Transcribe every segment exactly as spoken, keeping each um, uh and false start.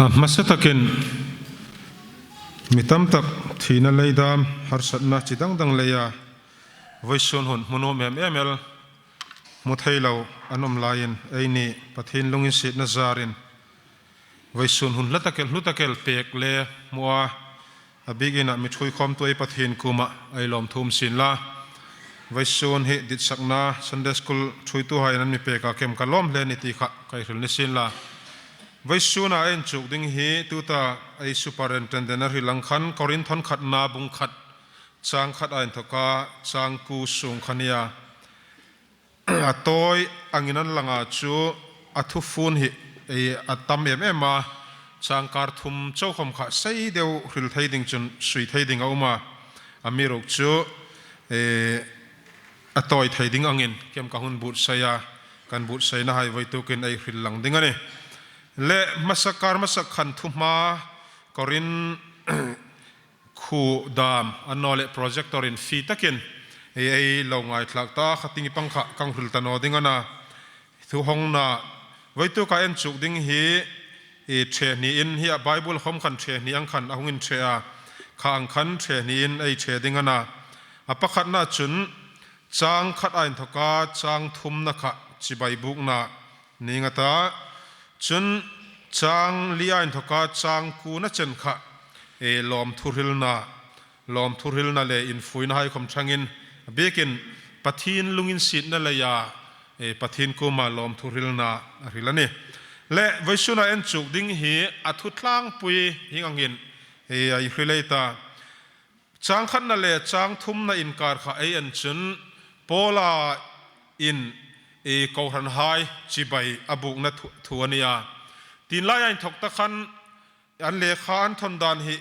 A hmasa takin mi tam tak thina lei dam, harsatna chi dang dang leia vawisun hun hmu nuom em em el hmu thei lo an um laiin, eini Pathien lunginsietna zarin vawisun hun hla tak el, hlu tak el pek le hmu a, a bik ina mi ṭhuoi khawmtu ei Pathien kuoma ei lawmthu um sien la. Vawisun hi ditsakna Sunday School ṭhuoituhaiin an mi peka kem ka lawm hle ni ti kha ka hril ni sien la. Vawisuna ei inchuk ding hi tuta ei superintendent a hril ang khan Korinth khatna bung khat chang khat a inthoka chang kuo sung kha a nih a. A tawi angin an langa chu a thufun hi, e, a tam em em a, chang kar thum chau khawm kha sei deu hril thei ding chun sui thei ding a um a, amiruokchu, e, a tawi thei ding angin kem ka hung buotsai a, kan buotsaina hai vawituk in ei hril lang ding a nih. Le hmasa kar hmasa khan thuhma Korinth khuo dam annawleh projector-in fie takin ei, ei lo ngaithlak ta kha, tieng pang kha ka hung hril ta naw ding a na. Thuhawngna vawituk a inchuk ding hi, e, ṭhe hniin, hi a Bible khawm khan ṭhe hni ang khan a hung inṭhe a, kha ang khan ṭhe hniin ei ṭhe ding a na. A pakhatna chun chang khat a inthoka chang thumna kha chibai bukna ning a ta. Chun chang li a inthoka chang kuona chen kha, e, lawmthu hrilna, lawmthu hrilna le infuina hai khawm ṭhangin, a bikin Pathien lunginsietna leia, e, Pathien kuoma lawmthu hrilna a hril a nih. Le vawisuna ei inchuk ding hi a thu tlangpui hieng angin, e, ei hril ei ta. Chang khatna le chang thumna inkar kha ei en chun Paula'n, e, kohranhai chibai a bukna thu, thu a nih a. Tienlai a inthok ta khan an lekha an thawn dan hi,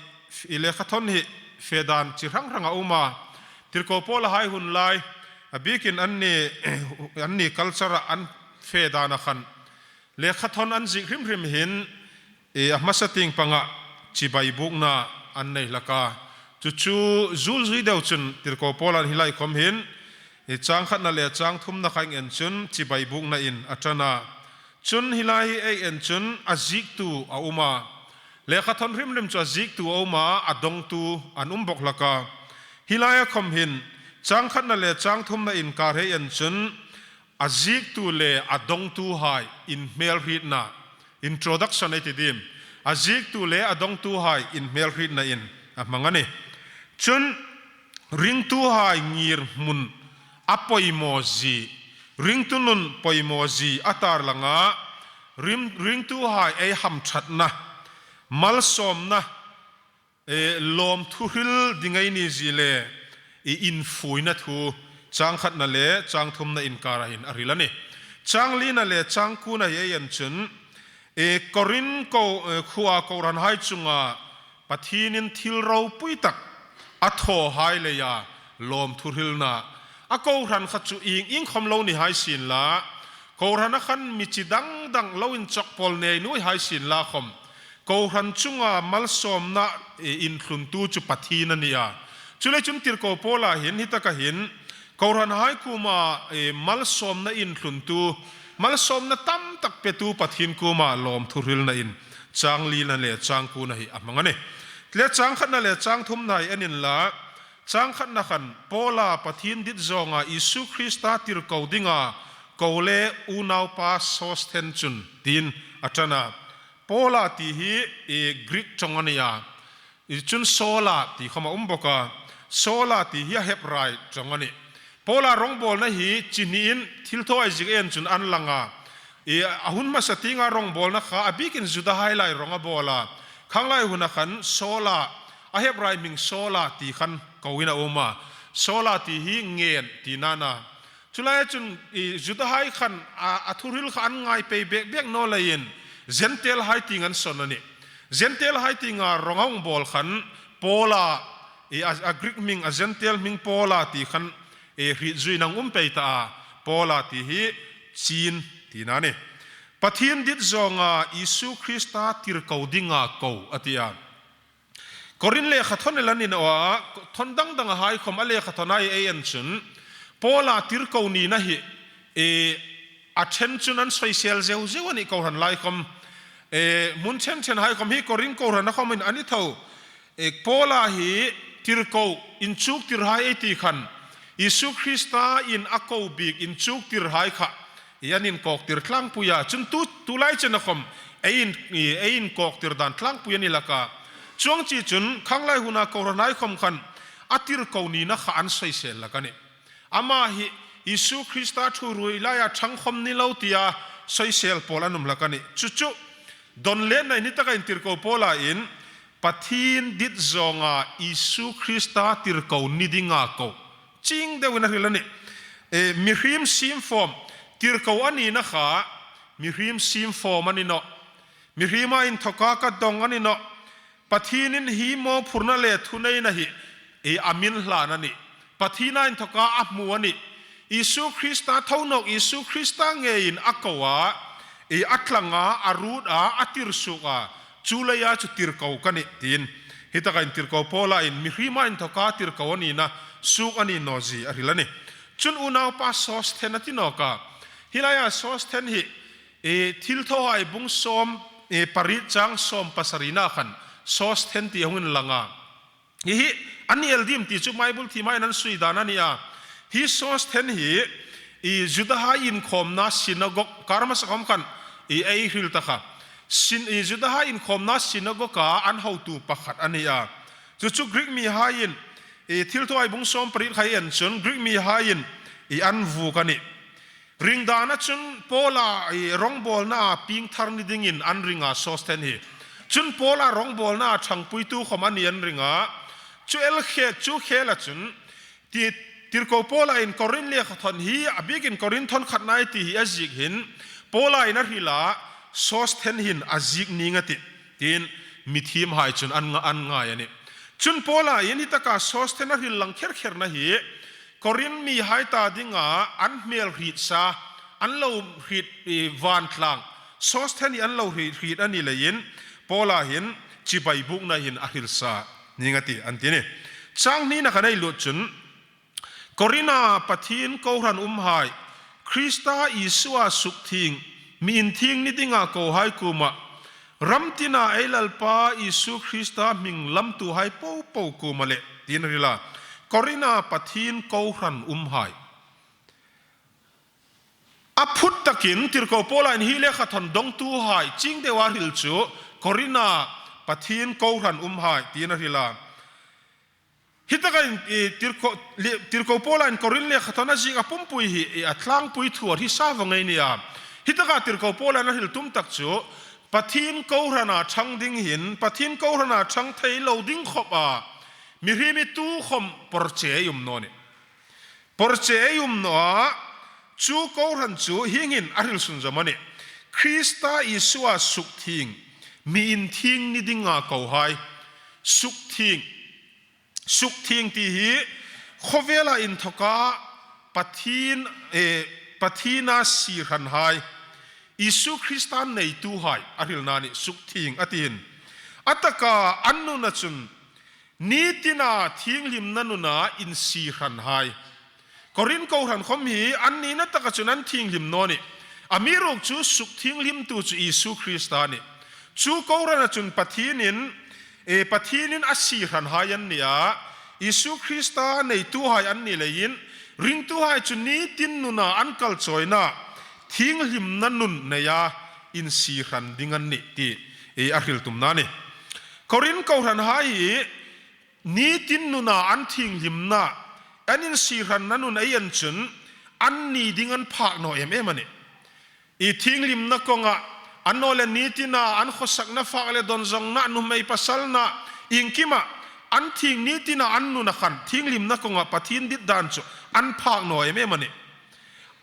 i lekha thawn hi fe dan chi hrang hrang a um a. Tirko Paula hai hun lai, a bikin anni, anni culture-a an fe dan a khan lekha thawn an ziek hrim hrim hin, e, a hmasa tieng panga chibai bukna an nei hlak a. Chu chu zul zui deu chun Tirko Paula'n hi lai khawm hin, e, chang khatna le chang thumna kha ei en chun chibai buknain a ṭan a. Chun hi lai hi ei en chun a ziektu a um a. Lekha thawn hrim hrim chu a ziektu a um a, a dawngtu an um bawk hlak a. Hi laia khawm hin chang khatna le chang thumna inkar ei en chun a ziektu le a dawngtuhai inhmelhrietna, introduction ei ti diem, a ziektu le a dawngtuhai inhmelhrietnain a hmang a nih. Chun ringtuhai ngirhmun a poimawzie, ringtu nun poimawzie a tarlanga, ring, ringtuhai ei hamṭhatna, malsawmna, e, lawmthu hril ding ei ni zie le, i infuina thu chang khatna le chang thumna inkara hin a hril a nih. Chang lina le chang kuona hi ei en chun, e, Korinth ko, e, khuoa kohranhai chunga Pathienin thil ropui tak a thawhai leia lawmthu hrilna. A kohran kha chu ieng ieng khawm lo ni hai sien la, kohrana khan mi chi dang dang lo inchawk pawl nei nuoi hai sien la khawm, kohran chunga malsawmna, e, inthluntu chu Pathien a ni a. Chuleiin chun Tirko Paula hin hi taka hin kohranhai kuoma, e, malsawmna inthluntu, malsawmna tam tak petu Pathien kuoma lawmthu hrilnain chang lina le chang kuona hi a hmang a nih. Le chang khatna le chang thumna hi en inla, chang khatna khan Paula Pathien dit zawnga Isu Krista tirko dinga ko le unaupa Sosthen chun tiin a ṭan a. Paula ti hi, e, Greek ṭawng a ni a. I chun Saula ti khawm a um bawk a. Saula ti hi a Hebrai ṭawng a nih. Paula rawngbawlna hi chi hniin thil thaw ei ziek en chun an lang a. I, a hun hmasa tienga rawngbawlna kha a bikin Judahai lai rawng a bawl a. Khanglai huna khan Saula, a Hebrai hming Saula ti khan koin a um a. Saula ti hi ngen tina a na. Chu laia chun, i, Judahai khan a, a thuhril kha an ngai pei bek bek naw leiin Gentile hai tieng an sawn a nih. Gentile hai tienga rawng a hung bawl khan Paula, i, a, a Greek hming, a Gentile hming Paula ti khan, i, hriet zuiin a um pei ta a. Paula ti hi Chin tina a nih. Pathien dit zawnga Isu Krista tirko dinga ko a ti a. Korinth lekha thawn el an ni naw a, thawn dang dang a hai khawm a lekha thawn hai ei en chun, Paula tirko nina hi, e, a ṭhen chun an soisel zeu zeu a nih kohran lai khawm. E, hmun ṭhen ṭhen hai khawm hi Korin kohrana khawmin a ni tho. E, Paula hi tirko inchuktirhai ei ti khan, Isu Krista in a ko bik inchuktirhai kha, e, an inkawktir tlangpui a. Chun tu, tulai chena khawm, ei in, e, ei inkawktir dan tlangpui a ni hlak a. Chuong chu chun, khanglai huna kohranhai khawm khan, a tirko nina kha an soisel hlak a nih. Ama hi Isu Krista thuhrilhai a ṭhang khawm ni lo tia soisel pawl an um hlak a nih. Chu chu, don le nei ni taka in tirko Paula in, Pathien dit zawnga Isu Krista tirko ni dinga ko, chieng deuin a hril a nih. E, mihriem siem fawm, tirko a nina kha, mihriem siem fawm a ni nawh. Mihriema inthoka ka dong a ni nawh. Pathienin hi mawphurna le thuneina hi, e, a mi hlan a nih. Pathiena inthoka a hmu a nih. Isu Krista, thonawk Isu Krista ngeiin a ko a, e, a tlang a, a ruot a, a tirsuok a, chu leia chu tirko ka nih, tiin. Hi taka in tirko Paula in mihriema inthoka tirko a nina suok a ni naw zie a hril a nih. Chun unaupa Sosthen a ti nawk a. Hi laia Sosthen hi, e, Thilthawhai bung sawm, e, pariet chang sawm pasarina khan Sosthen ti a hung inlang a. Hi hi, an ni el dim ti chu Bible thiemhaiin an sui dan a ni a. Hi Sosthen hi, e, Judahai inkhawmna synagogue, kar hmasa khawm khan, e, ei hril ta kha. Syn-, e, Judahai inkhawmna synagogue-a an hotu pakhat a ni a. Chu chu Greek mihaiin, e, Thilthawhai bung sawm pariet kha ei en chun Greek mihaiin, e, an vuok a nih. Ring dana chun Paula, e, rongbawlna a piengthar ni dingin an ring a Sosthen hi. Chun Paula rongbawlna a ṭhangpuitu khawm a ni an ring a. Chu el khe, chu khela chun, ti, tirko Paula in Korin lekhathawn hi, a bikin Korin thawn khatna ei ti hi a ziek hin, Paula in a hril a, Sosthen hin a ziek ning a tih, tiin mithiemhai chun an nga-, an ngai a nih. Chun Paula in hi taka Sosthen a hril lang kher kherna hi, Korin mihai ta dinga an hmel hriet sa, an lo hriet, e, vantlang, Sosthen hi an lo hriet, hriet a ni leiin, Paula hin chibai bukna hin a hril sa ning a tih, an ti a nih. Chang hnina khan ei lut chun, Korin-a Pathien kohran umhai, Krista Isua sukthieng, mi inthieng ni dinga kohai kuoma, ram tina ei Lalpa Isu Krista hming lamtuhai popo kuoma le, tiin a hril a. Korin-a Pathien kohran umhai. A phut takin tirko Paula in hi lekhathawn dongtuhai chieng deua a hril chu, Korin-a Pathien kohran umhai, tiin a hril a. Hi taka in, e, tirko, le, tirko Paula in Korin lekhathawn a ziek a pumpui hi, e, a tlangpui thu a hriet sa vawng ei ni a. Hi taka tirko Paula in a hril tum tak chu, Pathien kohrana ṭhang ding hin, Pathien kohrana ṭhang thei lo ding khawpa, mihriem tu khawm porche ei um naw nih. Porche ei um naw a, chu kohran chu hieng hin a hril sunzawm a nih. Krista Isua sukthieng, mi inthieng ni dinga kohai, sukthieng, sukthieng ti hi khawvela inthoka Pathien, e, Pathiena sie hranhai, Isu Krista neituhai a hrilna a nih, sukthieng a ti hin. A taka an nuna chun, ni tina thienghlimna nuna insie hranhai. Korin kohran khawm hi an nina taka chun an thienghlim naw nih. Amiruokchu sukthienghlimtu chu Isu Krista a nih. Chu kohrana chun Pathienin, e, Pathienin a sie hranhai an ni a, Isu Krista neituhai an ni leiin, ringtuhai chu ni tin nuna an kal chawina, thienghlimna nun neia insie hran ding an nih ti, e, a hril tumna a nih. Korin kohranhai hi, ni tin nuna an thienghlimna, an insie hranna nun ei en chun, an ni ding an phak naw em em a nih. I thienghlimna kawnga, annawleh ni tina an khawsakna fak le dawn zawngna, nuhmei pasalna, iengkima, an thieng ni tina an nuna khan, thienghlimna kawnga Pathien dit dan chu an phak naw em em a nih.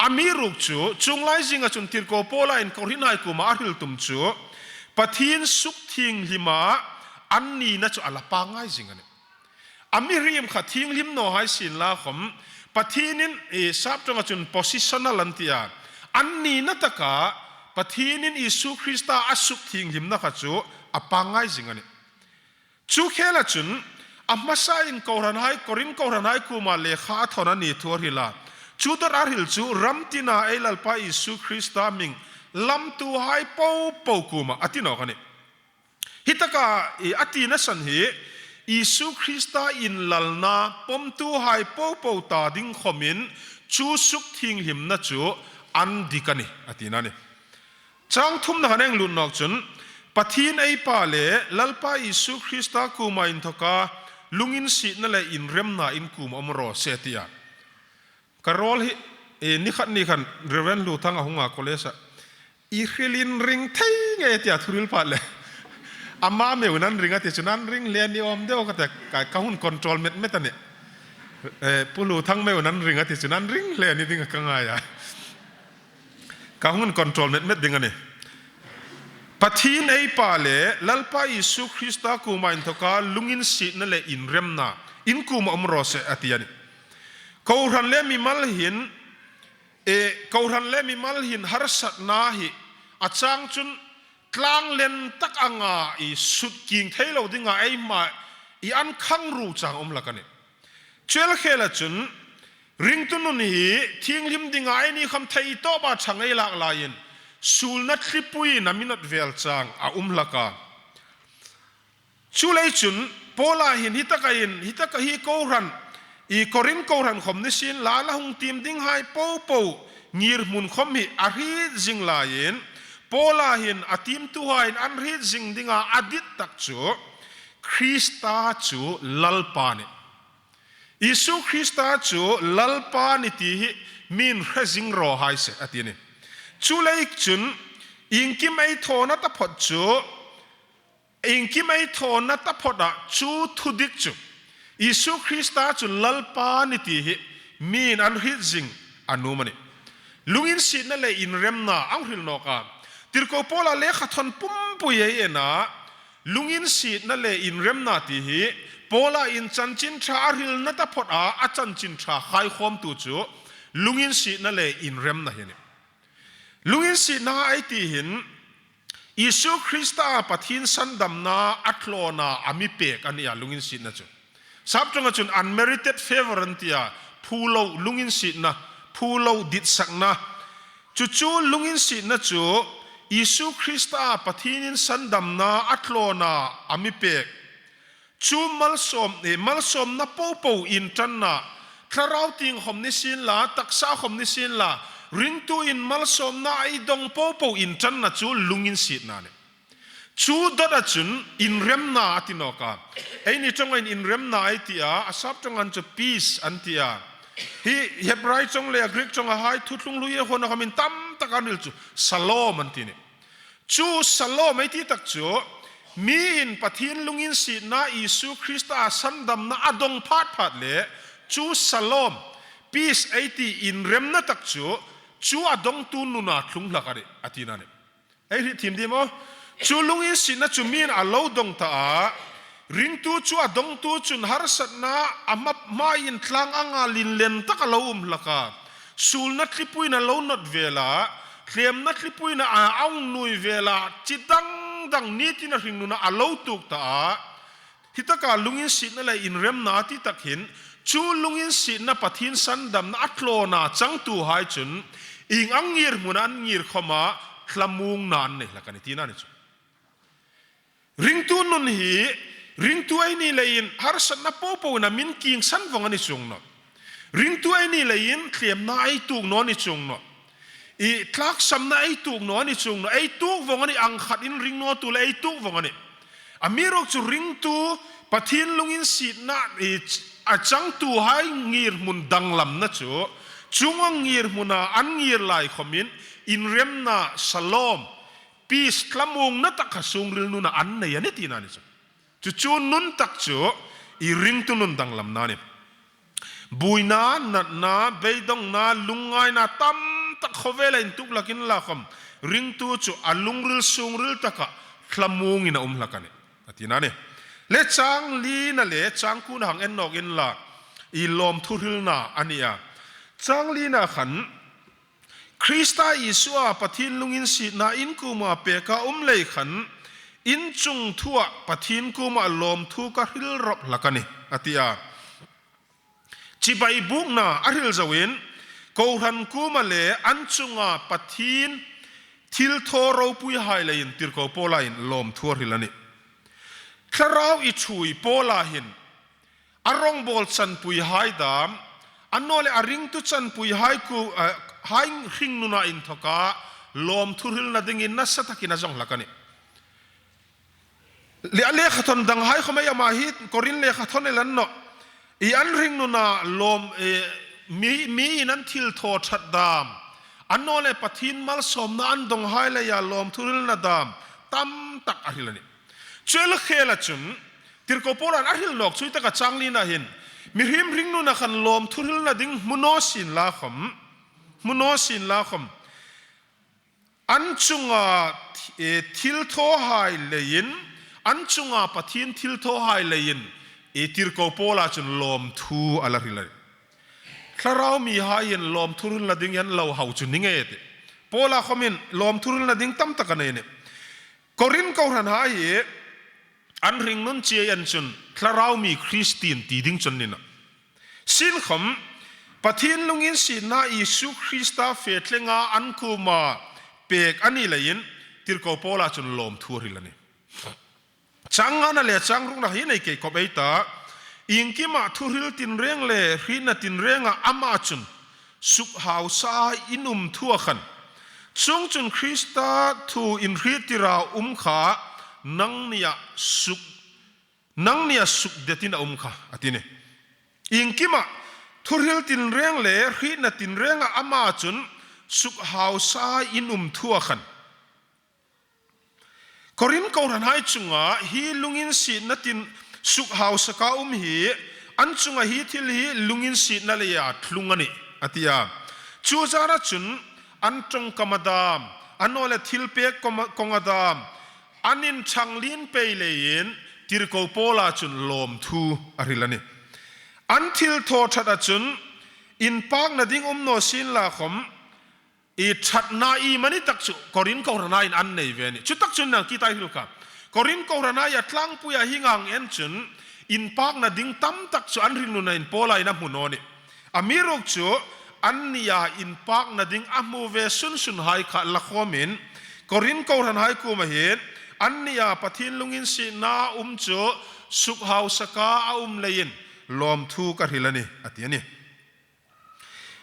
Amiruokchu, chuong lai zinga chun tirko Paula in Korinhai kuoma a hril tum chu, Pathien sukthienghlima an nina chu a la pangngai zing a nih. A mihriem kha thienghlim naw hai sienla khawm, Pathienin, e, sap ṭawnga chun positional an ti a, an nina taka Pathienin Isu Krista a sukthienghlimna kha chu a pangngai zing a nih. Chu khela chun, a hmasain kohranhai, Korin kohranhai kuoma lekha a thawn a ni thu a hril a. Chu dawt a hril chu, ram tina ei Lalpa Isu Krista hming lamtuhai popo kuoma a ti nawk a nih. Hi taka i a tina san hi Isu Krista inlalna pomtuhai popo ta ding khomin chu suk thienghlimna chu an dik a nih, a tina a nih. Chang thumna khan ei lut nawk chun, Pathien ei Pa le Lalpa Isu Krista kuoma inthoka lunginsietna le inremna in kuoma um raw se, a ti a. Ka rawl hi, e, ni khat ni khan Reverend Hluthanga hung a college-a, i hrilin ring thei ngei, a ti a, thuhril pha le. Ama meu nan ring a ti chun an ring hle ni awm deu ka ta, ka, ka hun control met met a nih. E, Pu Hluthang meu nan ring a ti chun an ring hle ni ding ka ngai a. Ka hun control met met ding a nih. Pathien ei Pa le Lalpa Isu Krista kuoma inthoka lunginsietna le inremna in kuoma um raw se, a ti a nih. Kohran le mimal hin, e, kohran le mimal hin harsatna hi a chang chun tlanglen tak anga i sut king thei lo dinga eima i an khangru chang um hlak a nih. Chu el khela chun ringtu nun hi thienghlim dinga eini kham thei tawpa chang ei lak laiin sulna thlipui na mi nawt vel chang a um hlak a. Chuleiin chun Paula hin hi taka hin, hi taka hi kohran, i Korin kohran khom ni sien la, la hung tiem dinghai popo ngirhmun khom hi a hriet zing laiin, Paula hin a tiemtuhaiin an hriet zing dinga a dit tak chu Krista chu Lalpa a nih. Isu Krista chu Lalpa a nih ti hi mi'n hre zing raw hai se, a ti a nih. Chuleiin chun iengkim ei thawna taphot chu, iengkim ei thawna taphota chu thudik chu Isu Krista chu Lalpa a nih ti hi mi'n an hriet zing a nuom a nih. Lunginsietna le inremna a hril nawk a. Tirko Paula lekhathawn pumpui ei en a, lunginsietna le inremna ti hi Paula'n Chanchin Ṭha a hrilna taphota a Chanchin Ṭha khaikhawmtu chu lunginsietna le inremna hi a nih. Lunginsietna ei ti hin Isu Krista Pathien sandamna a tlawna a mi pek a nih a, lunginsietna chu. Sap ṭawnga chun unmerited favor an ti a, phu lo lunginsietna, phu lo ditsakna. Chu chu lunginsietna chu Isu Krista Pathienin sandamna a tlawna a mi pek. Chu malsawm, eh, malsawmna popo inṭanna, thlarau tieng khom ni sien la, taksa khom ni sien la, ringtuin malsawmna ei dong popo inṭanna chu lunginsietna a nih. Chu dawta chun inremna a ti nawk a. Eini ṭawnga inremna ei ti a, a sap ṭawnga chu peace an ti a. Hi Hebrai ṭawng le Greek ṭawnga hai thuthlung hlui e hona khomin tam tak an hril chu shalom an ti a nih. Chu shalom ei ti tak chu, mi'n Pathien lunginsietna Isu Krista sandamna a dong phat phat le, chu shalom, peace ei ti inremna tak chu, chu a dongtu nuna tlung hlak a nih, a tina a nih. Ei hriet thiem ding maw? Chu lunginsietna chu mi'n a lo dong ta a, ringtu chu a dongtu chun harsatna a hma, hmain tlang anga linlen taka lo um hlak a. Sulna tlipuiin a lo nawt vel a, tlemna tlipuiin a, a hung nuoi vel a, chi dang dang ni tina hringnuna a lo tuok ta a. Hi taka lunginsietna le inremna a ti tak hin, chu lunginsietna Pathien sandamna a tlawna changtuhai chun, ieng ang ngirhmuna an ngir khoma, thlamuongna an nei hlak a nih tina a ni chu. Ringtu nun hi, ringtu ei ni leiin, harsatna popoin a mi kingsan vong a ni chuong nawh. Ringtu ei ni leiin, tlemna ei tuok naw a ni chuong nawh. I tlaksamna ei tuok naw a ni chuong nawh. Ei tuok vong a nih, ang khatin ring naw tu le ei tuok vong a nih. Amiruokchu ringtu Pathien lunginsietna i ch-, a changtuhai ngirhmun danglamna chu, chuong ang ngirhmuna an ngir lai khomin, inremna, shalom, peace, thlamuongna tak kha sungril nuna an nei a nih tina a ni chu. Chu chu nun tak chu i ringtu nun danglamna a nih. Buoina, natna, beidongna, lungngaina tam tak khawvela intuklakin la khom, ringtu chu a lungril sungril taka thlamuongin a um hlak a nih, a tina a nih. Le chang lina le chang kuona hang en nawk inla, i lawmthu hrilna a ni a. Chang lina khan, Krista Isua Pathien lunginsietna in kuoma peka um lei khan, in chungthua Pathien kuoma lawmthu ka hril rawp hlak a nih, a ti a. Chibai bukna a hril zoin, kohran kuoma le an chunga Pathien thilthaw ropuihai leiin tirko Paula'n lawmthu a hril a nih. Thlarau i ṭhuoi Paula hin a rawngbawl chanpuihai dam, annawleh a ringtu chanpuihai ku, eh, hai hringnuna inthawka lawmthu hrilna dingin nasa takin a zawng hlak a nih. Le a lekhathawn danghai khawm ei, ama hi Korin lekhathawn el a ni nawh. I an hringnuna lawm, eh, mi, miin an thilthaw ṭhat dam, annawleh Pathien malsawmna an dawnghai leia lawmthu hrilna dam tam tak a hril a nih. Chu el khela chun, tirko Paula'n a hril nawk chu hi taka chang lina hin, mihriem hringnuna khan lawmthu hrilna ding hmu naw sienla khawm, hmu naw sienla khawm, an chunga, eh, thilthawhai leiin, an chunga Pathien thilthawhai leiin, eh, tirko Paula chun lawmthu a la hril a nih. Thlarau mihai hin lawmthu hrilna ding an lo hau chu ni ngei a tih. Paula khawmin lawmthu hrilna ding tam tak a nei a nih. Korin kohranhai hi an hringnun chie an chun thlarau mi Kristien ti ding chu an ni nawh. Sienkhawm, Pathien lunginsietna Isu Krista fe thlenga an kuoma pek a ni leiin, tirko Paula chun lawmthu a hril a nih. Chang ngana le chang rukna hi nei kei kop ei ta. Iengkima thuhril tinreng le hrietna tinrenga ama chun sukhausa in um thua khan, chuongchun Krista thu inhriettirna um kha nangnia suk, nangnia sukdetin a um kha, a ti a nih. Iengkima thuhril tinreng le hrietna tinrenga ama chun sukhausa in um thua khan. Korin kohranhai chunga hi lunginsietna tin sukhausaka um hi, an chunga hi thil hi lunginsietna leia tlung a nih, a ti a. Chu zara chun an ṭawngkam a dam, annawleh thilpek kawng a, kawng a dam, an inṭhang lien pei leiin tirko Paula chun lawmthu a hril a nih. An thilthaw ṭhata chun inpakna ding um naw sienla khawm, i ṭhatna iemani tak chu Korin kohranhaiin an nei ve a nih. Chu tak chun nang ki tai hril kha. Korin kohranhai a tlangpuia hieng ang en chun inpakna ding tam tak chu an hringnunain Paula'n a hmu naw a nih. Amiruokchu annia inpakna ding a hmu ve sunsunhai kha la khawmin Korin kohranhai kuoma hin annia Pathien lunginsietna um chu sukhausaka a um leiin lawmthu ka hril a nih, a ti a nih.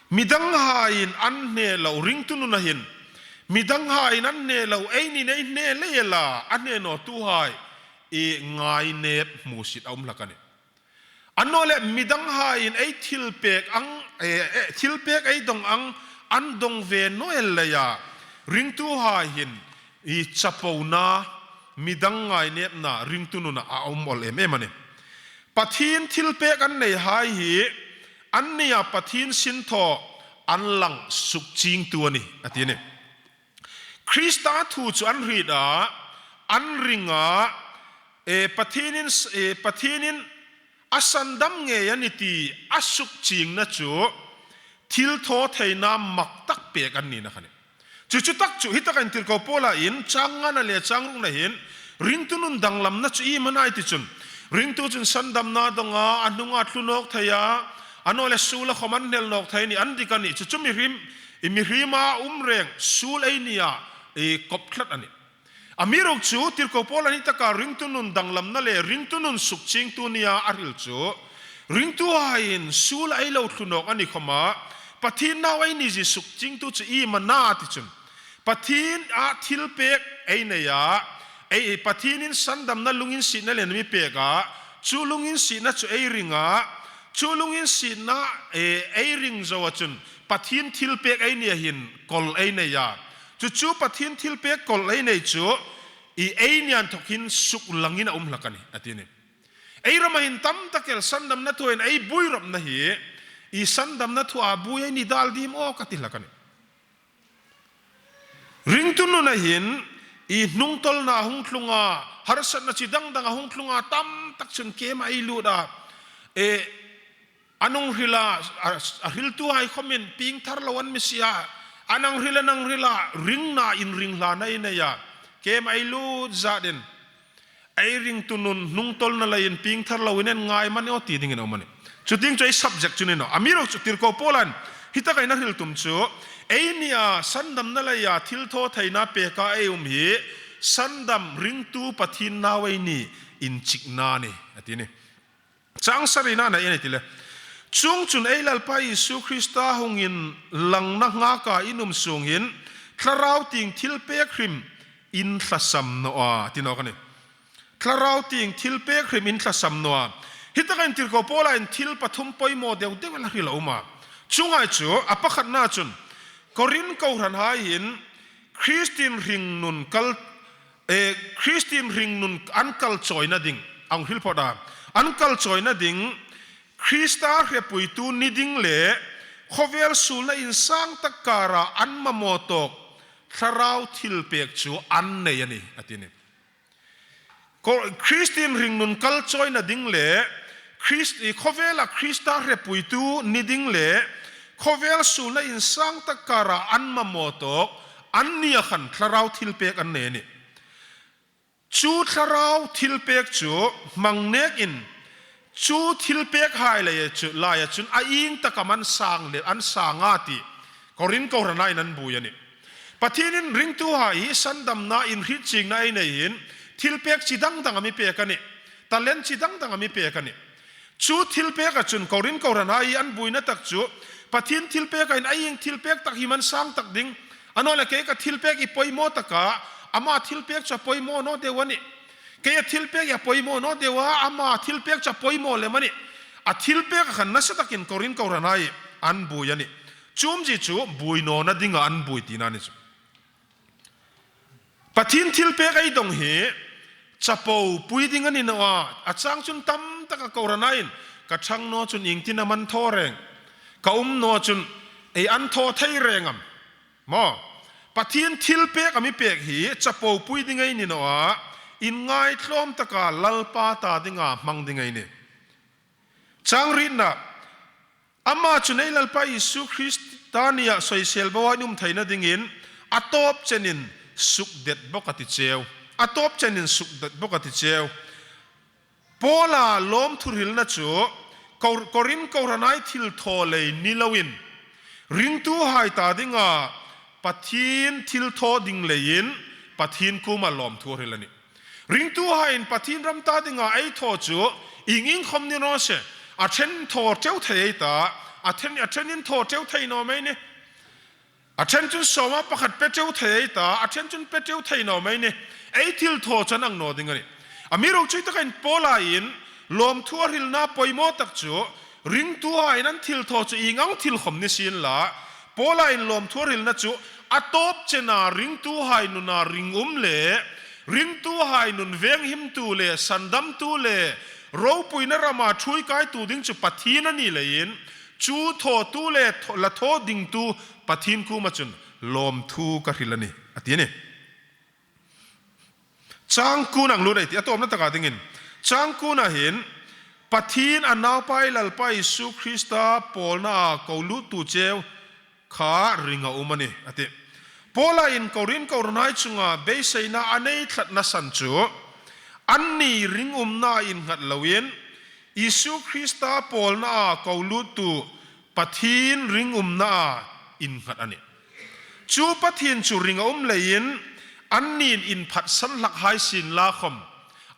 Midanghaiin an hne lo ringtu nuna hin, midanghaiin an hne lo einiin ei hne lei el a, a hne nawtuhai i ngainep hmusit a um hlak a nih. Annawleh midanghaiin ei thilpek ang, eh, eh, thilpek ei dawng ang an dawng ve naw el leia ringtuhai hin i chapona, midang ngainepna ringtu nuna a um awl em em a nih. Pathien thilpek an neihai hi annia Pathien sinthaw an lang sukchiengtu a nih, a ti a nih. Krista thu chu an hriet a, an ring a, e, Pathienin, e, Pathienin a sandam ngei a nih ti a sukchiengna chu thilthawtheina mak tak pek an nina kha a nih. Chu chu tak chu hi taka in tirko Paula'n chang ngana le chang rukna hin ringtu nun danglamna chu iem a na ei ti chun, ringtu chun sandamna dawng a, a hnunga tlu nawk thei a, annawleh suola khawm an hnel nawk thei a nih, an dik a nih. Chu chu mihriem, i mihriema um reng suol ei nia, i kop tlat a nih. Amiruokchu tirko Paula'n hi taka ringtu nun danglamna le ringtu nun sukchiengtu nia a hril chu, ringtuhaiin suola ei lo tlu nawk a ni khawma, Pathien nau ei ni zie sukchiengtu chu iem a na ti chun, Pathiena thilpek ei nei a, ei, Pathienin sandamna lunginsietna le mi pek a, chu lunginsietna chu ei ring a, chu lunginsietna, e, ei ring zoa chun Pathien thilpek ei nia hin kawl ei nei a. Chu chu Pathien thilpek kawl ei nei chu i ei nia inthawk hin suklangin a um hlak a nih, a ti a nih. Ei rama hin tam tak el sandamna thuin ei buoi rawpna hi, i sandamna thua buoi ei ni dal dim aw ka ti hlak a nih. Ringtu nuna hin i hnungtawlna hung tlung a, harsatna chi dang dang a hung tlung a, tam tak chun kema ei lut a, e, an hung hril a, a, a hriltuhai khawmin piengthar lo an mi sie a, an hang hril, an hang hril a, ringna inringhlana ei nei a, kema ei lut zatin ei ringtu nun hnungtawlna leiin piengthar loin ei ngai am a ni aw ti dingin a um a nih. Chu tieng chu ei subject chu ni nawh. Amiruokchu tirko Paula'n hi taka in a hril tum chu, Ei nia sandamna leia thilthawtheina peka ei um hi sandam ringtu Pathien nau ei ni inchikna a nih, a ti a nih. Chang sarina-a ei en ti le. Chuongchun ei Lalpa Isu Krista hung inlangna nghaka in um sung hin thlarau tieng thilpek hrim in tlasam naw a, ti nawk a nih. Thlarau tieng thilpek hrim in tlasam naw a. Hi taka hin tirko Paula hin thil pathum poimaw deu deu a la hril a um a. Chuong hai chu a pakhatna chun Korin kohranhai hin Kristien hringnun kal, eh, Kristien hringnun an kal chawina ding, an hril phawt a, an kal chawina ding, Krista hrepuitu ni ding le khawvel suolna insang tak kara an mamaw tawk thlarau thilpek chu an nei a nih, a ti a nih. Ko-, Kristien hringnun kal chawina ding le Krist-, i khawvela Krista hrepuitu ni ding le khawvel suolna insang tak kara an mamaw tawk annia khan thlarau thilpek an nei a nih. Chu thlarau thilpek chu hmang nekin chu thilpekhai laia chu, laia chun a ieng taka am an sang le, an sang a ti Korin kohranhaiin an buoi a nih. Pathienin ringtuhai hi sandamna inhrietchiengna ei nei hin thilpek chi dang dang a mi pek a nih. Talent chi dang dang a mi pek a nih. Chu thilpeka chun Korin kohranhai hi an buoina tak chu Pathien thilpeka hin a ieng thilpek tak hi am an sang tak ding. A naw leh kei ka thilpek hi poimaw tak a, ama thilpek chu a poimaw naw deu a nih. Kei a thilpek hi a poimaw naw deu a, ama thilpek chu a poimaw lem a nih. A thilpeka khan nasa takin Korin kohranhai an buoi a nih. Chu umzie chu buoi nawna dinga an buoi tina a ni chu. Pathien thilpek ei dong hi chapopui ding a ni naw a, a chang chun tam taka kohranhaiin ka ṭhang naw chun iengtin am an thaw reng, ka um naw chun ei an thaw thei reng am? Maw, Pathien thilpek a mi pek hi chapopui ding ei ni naw a, inngaitlawm taka Lalpa ta dinga hmang ding ei nih. Chang rietna, ama chun ei Lalpa Isu Krista nia soisel boa in um theina dingin a tawp chenin sukdet bawk a ti cheu. A tawp chenin sukdet bawk a ti cheu. Paula lawmthu hrilna chu Kor-, Korin kohranhai thilthaw lei ni loin ringtuhai ta dinga Pathien thilthaw ding leiin Pathien kuoma lawmthu a hril a nih. Ringtuhaiin Pathien ram ta dinga ei thaw chu ieng ieng khom ni raw se, a ṭhen thaw ṭeu thei ei ta, a ṭhen, a ṭhenin thaw ṭeu thei naw mei ni. A ṭhen chun sawma pakhat pe ṭeu thei ei ta, a ṭhen chun pe ṭeu thei naw mei ni. Ei thilthaw chu a nang naw ding a nih. Amiruokchu hi taka hin Paula'n lawmthu a hrilna poimaw tak chu ringtuhaiin an thilthaw chu ieng ang thil khom ni sienla, Paula'n lawmthu a hrilna chu a tawp chena ringtuhai nuna ringum le ringtuhai nun venghimtu le sandamtu le ropuina rama ṭhuoikaitu ding chu Pathien a ni leiin chu thawtu le thaw-, la thaw dingtu Pathien kuoma chun lawmthu ka hril a nih, a ti a nih. Chang kuona hang lut ei ti, a tawpna taka dingin. Chang kuona hin Pathien a Naupa ei Lalpa Isu Krista pawlnaa ko luttu cheu kha ring a um a nih, a ti. Paula'n Korin kohranhai chunga beiseina a nei tlatna san chu anni ringumna innghat loin Isu Krista pawlnaa ko luttu Pathien ringumnaa innghat a nih. Chu Pathien chu ring a um leiin anniin inphatsan hlak hai sienla khom,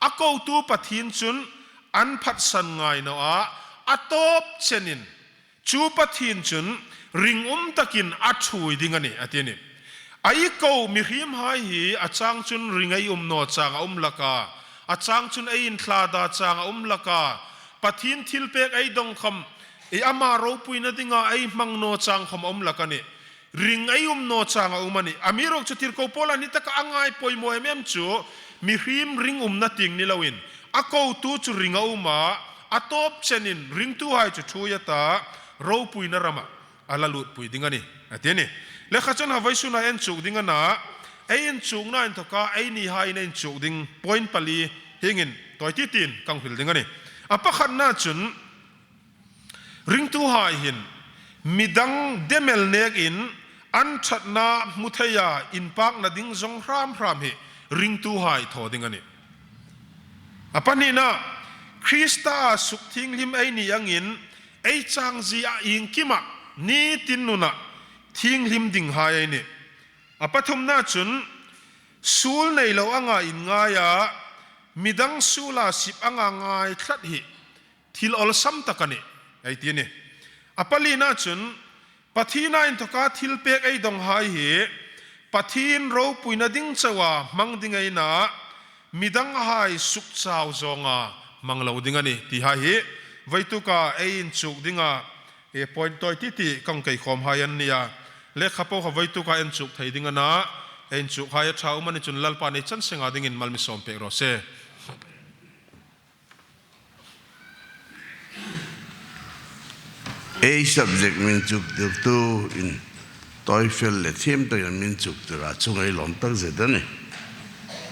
a kotu Pathien chun an phatsan ngai naw a, a tawp chenin chu Pathien chun ringum takin a ṭhuoi ding a nih, a ti a nih. Ei ko mihriemhai hi a chang chun ring ei um naw chang a um hlak a, a chang chun ei inthlada chang a um hlak a, Pathien thilpek ei dong khom, ei ama ropuina dinga ei hmang naw chang khom a um hlak a nih. Ring ei um naw chang a um a nih. Amiruokchu tirko Paula'n hi taka a ngai poimaw em em chu mihriem ringumna tieng ni loin a kotu chu ring a um a, a tawp chenin ringtuhai chu ṭhuoi a ta, ropuina rama a la lutpui ding a nih, a ti a nih. Le kha chun ha vawisuna inchuk ding a na, ei inchukna inthawka einihai inchuk ding point pali hieng hin tawi ti tin ka hril ding a nih. A pakhatna chun ringtuhai hin midang demel nekin an ṭhatna hmu theia inpakna ding zawng hram hram hi ringtuhai thaw ding a nih. A pahnina, Kristaa sukthienghlim ei ni angin ei changzie iengkima nitin nuna thienghlim dinghai ei nih. A pathumna chun, suol nei lo anga inngai a, midang suola sip anga ngai tlat hi thil awlsam tak a nih, ei ti a nih. A palina chun, Pathiena inthoka thilpek ei dawnghai hi Pathien ropuina ding chauha hmang ding ei na, midanghai sukchau zawnga hmang lo ding a nih tihai hi vaituka ei inchuk dinga, e, point tawi titi ka hung kei khawmhai an nih a. Lekhapo kha vaituka ei inchuk thei ding a na, ei inchukhai a ṭha um a ni chun Lalpan ei chan senga dingin mal mi sawm pek raw se. Ei subject mi inchuktirtuin tawi fel le thiem takin mi inchuktir a, chuong ei lawm takzet a nih.